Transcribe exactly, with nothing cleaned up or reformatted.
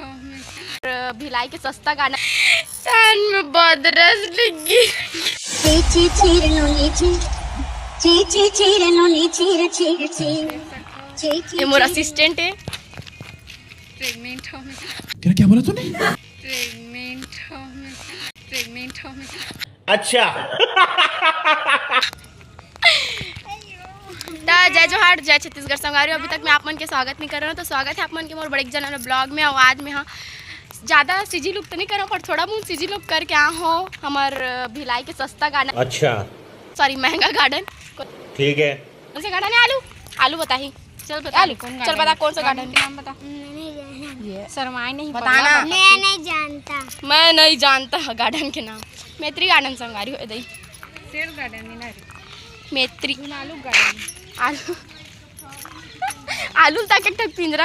और भिलाई के सस्ता गाना। कान में बदरस लगी। ची ची चीर नूनी चीर, ची ची चीर नूनी चीर चीर चीर, ची ची ये मोर चीर। असिस्टेंट है। प्रेग्नेंट हो मैं। तेरा क्या बोला तूने? प्रेग्नेंट हो मैं। प्रेग्नेंट हो मैं। अच्छा। त जय जोहार, जय छत्तीसगढ़ संगवारी। अभी तक मैं आप मन के स्वागत नहीं कर रहा हूँ, तो स्वागत है आप मन के मोर बड़े जन वाला ब्लॉग में। और आज मैं हाँ ज़्यादा सीजी लुक तो नहीं कर रहा हूँ, पर थोड़ा बहुत सीजी लुक करके आ हूँ हमर भिलाई के सस्ता गाना। अच्छा। सॉरी, महंगा गार्डन। ठीक है। कौन सा गार्डन है? आलू, आलू बताही। चल बता, आलू, कौन चल गार्डन बता, है? कौन सा गार्डन गार्डन के है? नाम बता। मैं नहीं जानता। ये शर्माए नहीं, बताना। पगला बा। मैं नहीं जानता। मैं नहीं जानता गार्डन के नाम। मैत्री गार्डन संगवारी हो दई। सेल गार्डन नहीं ना रे। मैत्री। जुनालू गार्डन। आलू। आलू तक एक ठक पिंजरा